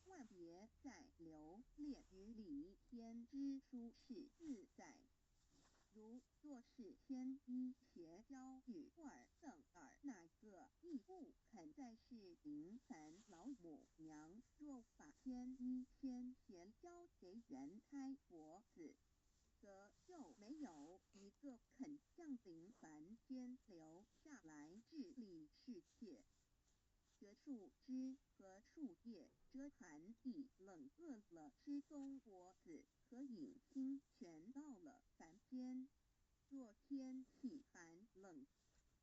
万别再留恋于离天之舒适自在。如若是千一邪交与二等尔那个亦不肯再是临凡老母娘若把千一千邪交给元胎佛子，则就没有一个肯降临凡间留下来治理世界。折树枝和树叶遮寒避冷，饿了吃松果子可饮清泉。到了凡间，若天气寒冷，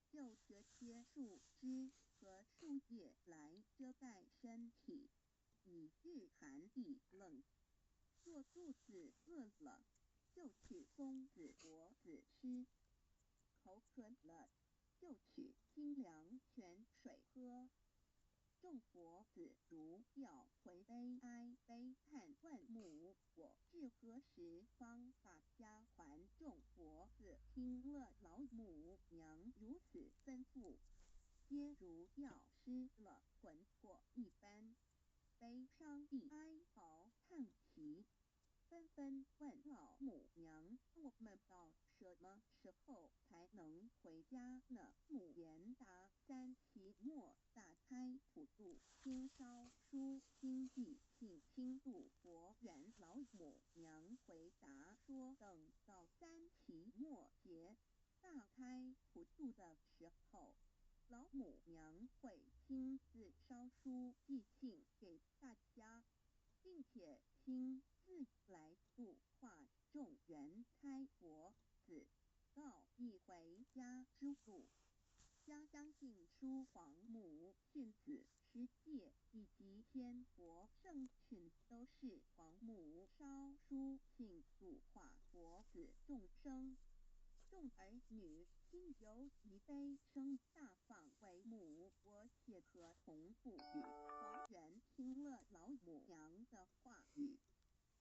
就折些树枝和树叶来遮盖身体，以御寒避冷。若肚子饿了，就取松子果子吃；口渴了，就取清凉泉水喝。众佛子如掉回悲哀悲叹问母：我至何时方把家还？众佛子听了老母娘如此吩咐，皆如要失了魂魄一般，悲伤地哀嚎叹息，纷纷问老母娘：我们到什么时候才能回家呢？母言答：三期末大开普度，亲烧书亲寄信亲度佛缘。老母娘回答说：等到三期末节大开普度的时候，老母娘会亲自烧书寄信给大家，并且亲自来度化众缘胎佛子，告以回家之路。家相信书皇母训子十戒以及千佛圣训，都是皇母烧书信度化佛子众生。众儿女心有余悲声大放为母，我且合同不语。黄元听了老母娘的话语，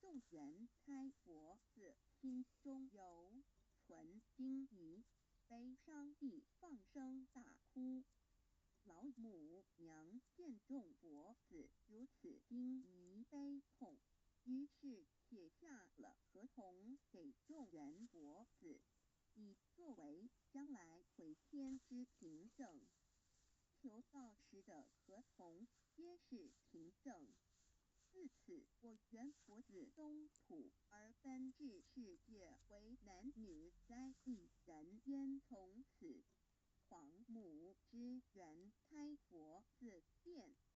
众缘胎佛子心中犹存惊疑，悲伤地放声大哭。老母娘见众佛子如此惊疑悲痛，于是写下了合同给众缘佛子，以作为将来回天之凭证。求道时的合同皆是凭证。自此，我缘佛子东土而分治世界为男女在一人间。从此，皇母之缘胎佛子便